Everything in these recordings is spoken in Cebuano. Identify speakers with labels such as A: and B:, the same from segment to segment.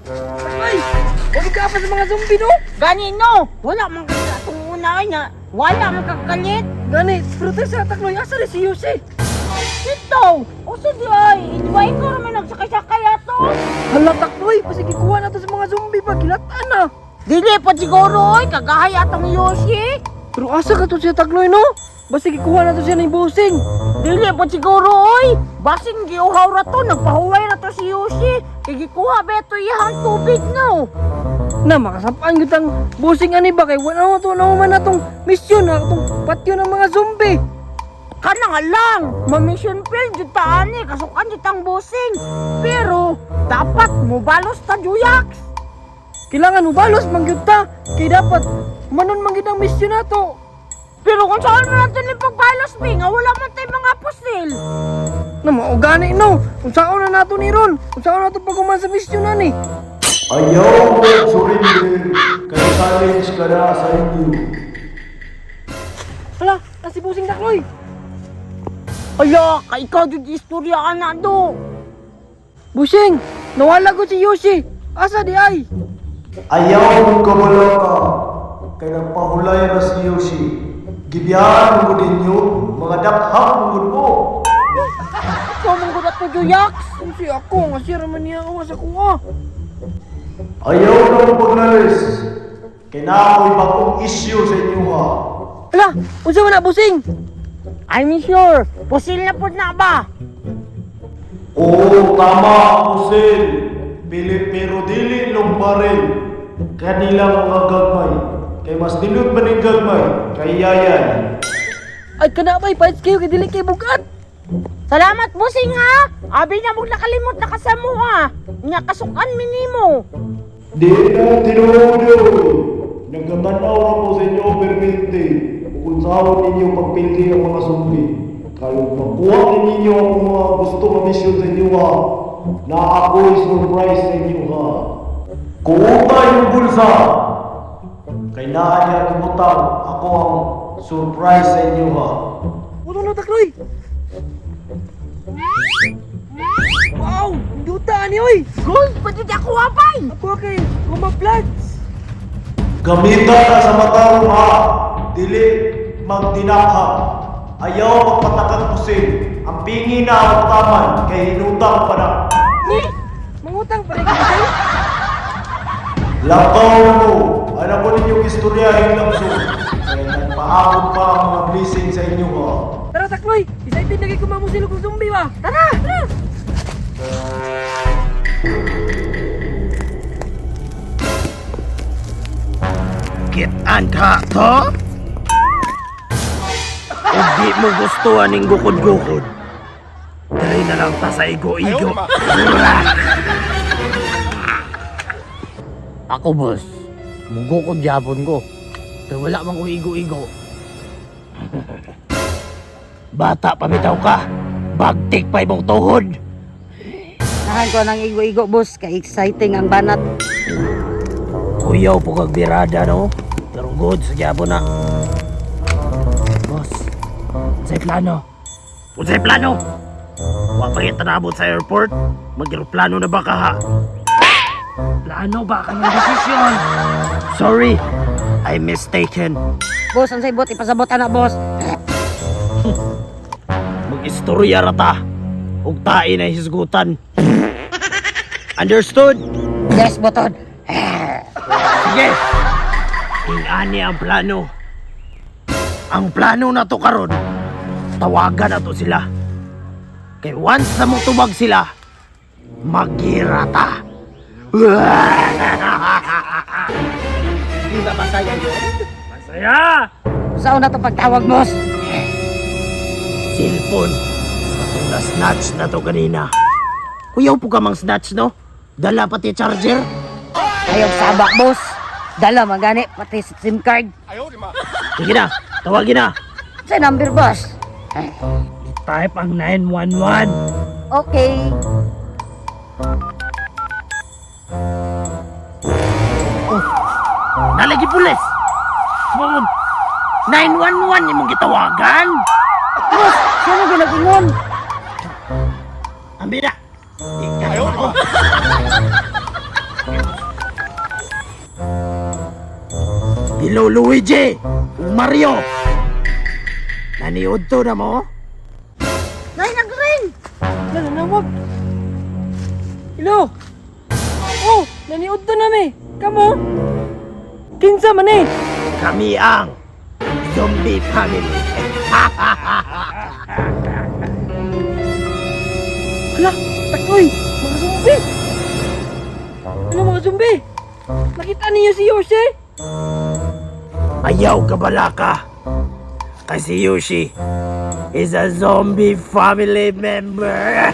A: Ay! Huwag ka pa sa mga zombie, no?
B: Gani no, wala man kay atong una ay nga, wala man kakalit.
A: Gani, pero tayo sa takloy, asa rin si Yoshi?
B: Ito, uso di ay, di ba ikaw naman nagsakay-sakay ato?
A: Hala, takloy, pasige kuha na to sa mga zombie ba, gilatan na.
B: Dili pa siguro oy, kagahay atong Yoshi.
A: Pero asa ka to siya takloy, no? Basig kuha na to siya ng busing.
B: Dili pa siguro oy, basin giuhaw ra to, nagpahuway ra to si Yoshi. Kay gikuha ba ito iyang tubig no?
A: Na, makasapaan gyud ang busing ani ba kay wala na to na man natong misyon na atong patyo ng mga zombie.
B: Kana nga lang, ma-mission failed jud ta ani, kasukan jud tang busing. Pero dapat mobalos ta juyaks.
A: Kailangan mubalos man gyud ta kay dapat manon man gyud ang misyon nato.
B: Pero kung saan man natin yung pagbalos, be, nga wala man tayong mga pusil.
A: Na maugani no. Unsaon na nato ni ron? Unsaon na to pag-uman sa misyon ani?
C: Ayaw mo surrender kay challenge ka na sa inyo.
A: Hala, na si busing takloy.
B: Ala, kay ikaw jud istorya ka na do.
A: Busing, nawala ko si Yoshi. Asa di ay?
C: Ayaw mo kabalaka kay nagpahulay ra si Yoshi. Gibiyahan mo ninyo mga dakhang mo mo.
B: Ikaw mong gudat to, Juyaks.
A: Kung si ako, nga siya raman niya ako sa kuha.
C: Ayaw na mo paglalis kay na ako'y bagong issue sa inyo ha.
A: Hala, unsa man na busing?
B: I'm sure, pusil na po na ba?
C: Oo, tama, pusil. Pili, pero dili lumbaril kanilang mga gagmay. Kay mas dilot man ning gagmay kay yayan.
A: Ay kana bay, paits kayo kay dili kay bugat.
B: Salamat, busing ha. Abi na mong nakalimot na kasamo ha. Nya kasukan minimo.
C: Di na tinuod. Nagkatanaw na po sa inyo permente. Kung saan ninyo pagpildi ang mga sumbi. Kayo makuha na ninyo ang mga gusto nga misyon sa inyo ha. Na ako'y surprise sa inyo ha. Kuuta yung bulsa. Kay naa niya gibutang ako ang surprise sa inyo ha.
A: Puto na takloy. Wow, duta ani oy.
B: Gold, pwede di ako abay.
A: Ako kay kumaplods.
C: Gamita na sa matarong ha. Dili magdinakha. Ayaw magpatakang pusil. Ang pingi na ang taman kay hinutang pa na.
A: Ni, mangutang pa rin ka
C: Lakaw mo! Alam ko ninyong istoryahin lang so. Kaya nagpaabot pa ang mga blessing sa inyo ha.
A: Tara takloy, excited na kay kumamusil og zombie ba. Tara, tara.
D: Kitaan ka to? Ug di mo gusto aning gukod-gukod. Dali na lang ta sa igo-igo.
E: Ako, boss. Mugukod yapon ko. Kaya wala man ko igo-igo.
D: Bata pa bitaw ka. Bagtik pa imong tuhod.
F: Nahan ko ng igo-igo, boss. Kay exciting ang banat.
D: Kuyaw po kag birada no. Pero good sa gyapon na. Boss, unsay plano? Unsay plano? Wa pa kita naabot sa airport. Mag-eroplano na ba ka ha? Plano ba ka ng desisyon? Sorry, I mistaken.
F: Boss, ang saybot, ipasabot ana, boss.
D: Mag-istorya ra ta. Ug tae na hisgutan. Understood?
F: Yes, boton.
D: Sige. Ingani ang plano. Ang plano na to karon, tawagan na to sila. Kay once na mutubag sila, magira ta.
E: Di ba masaya yun?
D: Masaya!
F: Saan na to pagtawag, boss?
D: Cellphone. Atong na-snatch na to kanina. Kuyaw po ka mang snatch, no? Dala pati charger.
F: Ayaw sabak, boss. Dala magani pati sa SIM card.
D: Sige na, tawagin na.
F: Sa number, boss.
D: Type ang 911.
F: Okay.
D: Nalagi pulis. Sumangod. 911 imong gitawagan.
F: Boss, sino ginagingon?
D: Ang bida. Ayaw ko. Hello Luigi! Ug Mario! Naniudto na mo?
B: Nay, nag-ring!
A: Nananawag. Hello? Oh, naniud to nami. Kamo? Kinsa man eh?
D: Kami ang Zombie Family.
A: Hala, takloy, mga zombie. Ano mga zombie? Nakita niyo si Yoshi?
D: Ayaw ka balaka. Kasi Yoshi is a zombie family member.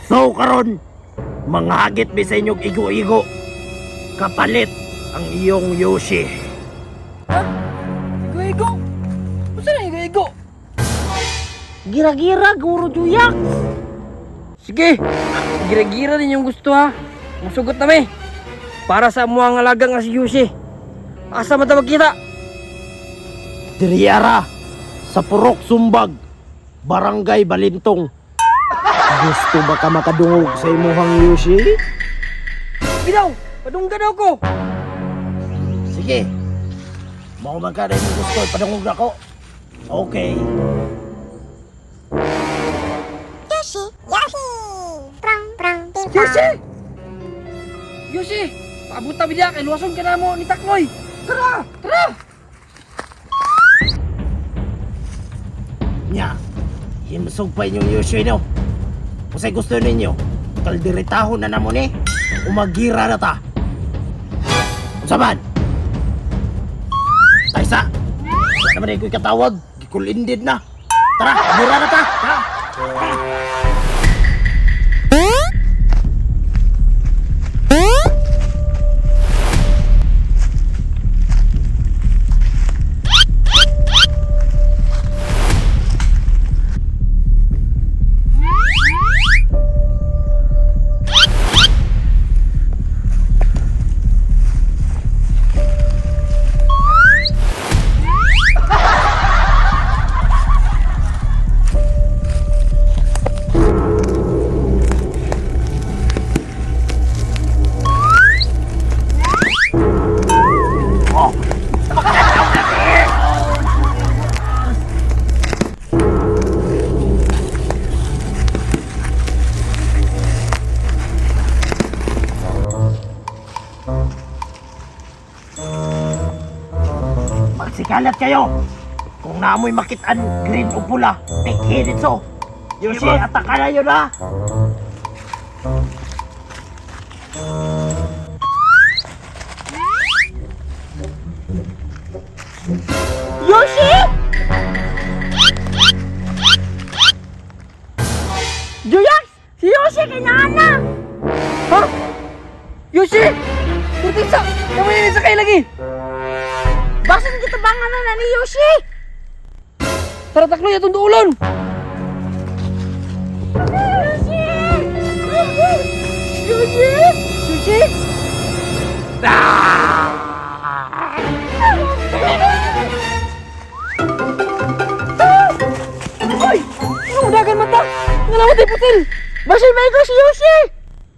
D: So karon, manghagit mi sa inyong igo-igo. Kapalit ang iyong Yoshi.
A: Ha? Igo-igo? Unsa na igo-igo?
B: Gira-gira, guro Juyax!
A: Sige, gira-gira din yung gusto ha. Musugot na mi. Para sa muang alaga nga si Yoshi. Asa man ta magkita?
D: Diriara sa Purok Sumbag, Barangay Balintong. Gusto ba ka makadungog sa imuhang Yoshi?
A: Bidaw, padunggan daw ko.
D: Sige. Mao man ka na imong gusto, padungog na ko. Okay.
G: Yoshi, Yoshi! Prang, prang, ping, pong.
A: Yoshi! Yoshi! Paabot ta bidya kay luwason ka na mo ni Takloy. Tara! Tara!
D: Nya, himsog pa inyong Yoshi no. Usay gusto ninyo, kaldiritahon na namo ni, umagira na ta. Unsa man? Taysa, wala naman iko'y katawag, gikulindid na. Tara, gira na ta. Tara. Magsikalat kayo. Kung naamoy makitaan green o pula, take it so. Yoshi, ataka na yun ha.
B: Yoshi! Juyax! Si Yoshi kay Nana!
A: Ha? Yoshi! Kurtisa! Naman sa kay lagi!
B: Basan kita bang ano na ni Yoshi?
A: Tara Takloy, atong duulon!
B: Yoshi! Yoshi!
A: Yoshi! Ah! Ay! Ano dagan mata? Nga naman tayo putil!
B: Basan ba ikaw si Yoshi?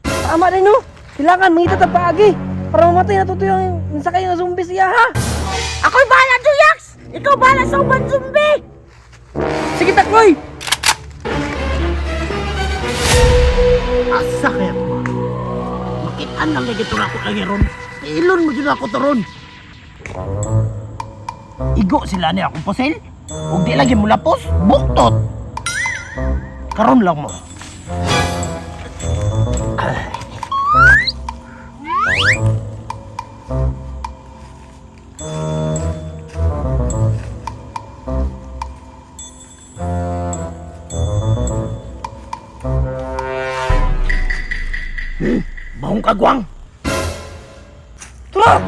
A: Tama din no? Kailangan mangita ta paagi para mamatay na tutoy ang sakay nga zombie siya ha!
B: Ako'y bahala, Juyax! Ikaw bahala sa uban zombie!
A: Sige Takloy!
D: Asa kaya ko? Makitaan lang lagi ako lagi ron. Ilon mo dyan ako to ron. Igo sila ni akong pusil. Ug di lagi mulapos, buktot. Karon lang mo. Bahong kagwang.
A: Tara!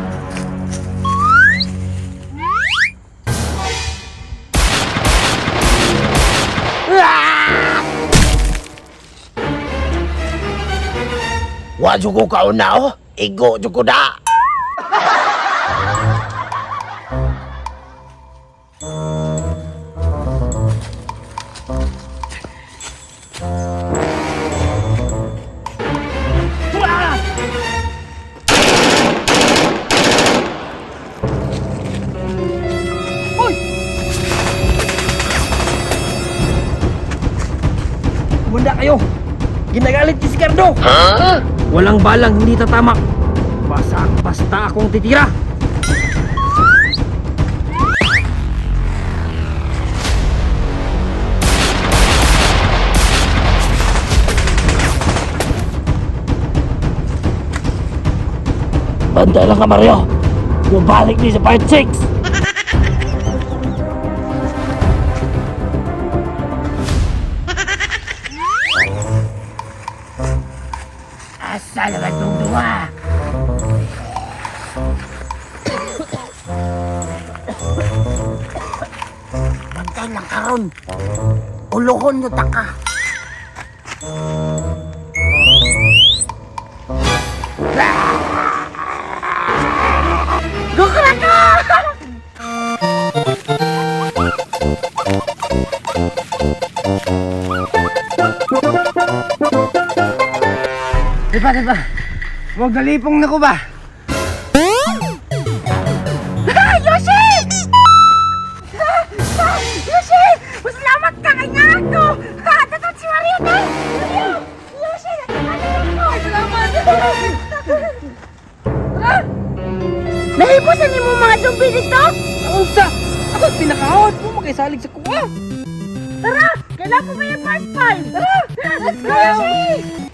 D: Wa jud ko kauna oh. Igo jud ko da.
A: Nagalit si Cardo. Walang balang hindi tatama. Basta, basta akong titira.
D: Bantay lang ka, Mario. Bumalik ni sa part 6. Asa naman itong duwa?
B: Bantay lang karon. Ulohon yo ta ka. Gukra ka!
A: Diba, diba? Huwag nalipong na ko ba?
B: Yoshi! Yoshi! Salamat ka kay nga ako! Ha! Tatot si Mario na! Mario! Yoshi! Ano ako? Salamat! Tara! Nahipusan ni mo mga zombie dito?
A: Unsa? Ako pinakaot mo makaisalig sa kuha.
B: Tara! Kailangan mo ba yung part 5? Tara! Let's go, Yoshi!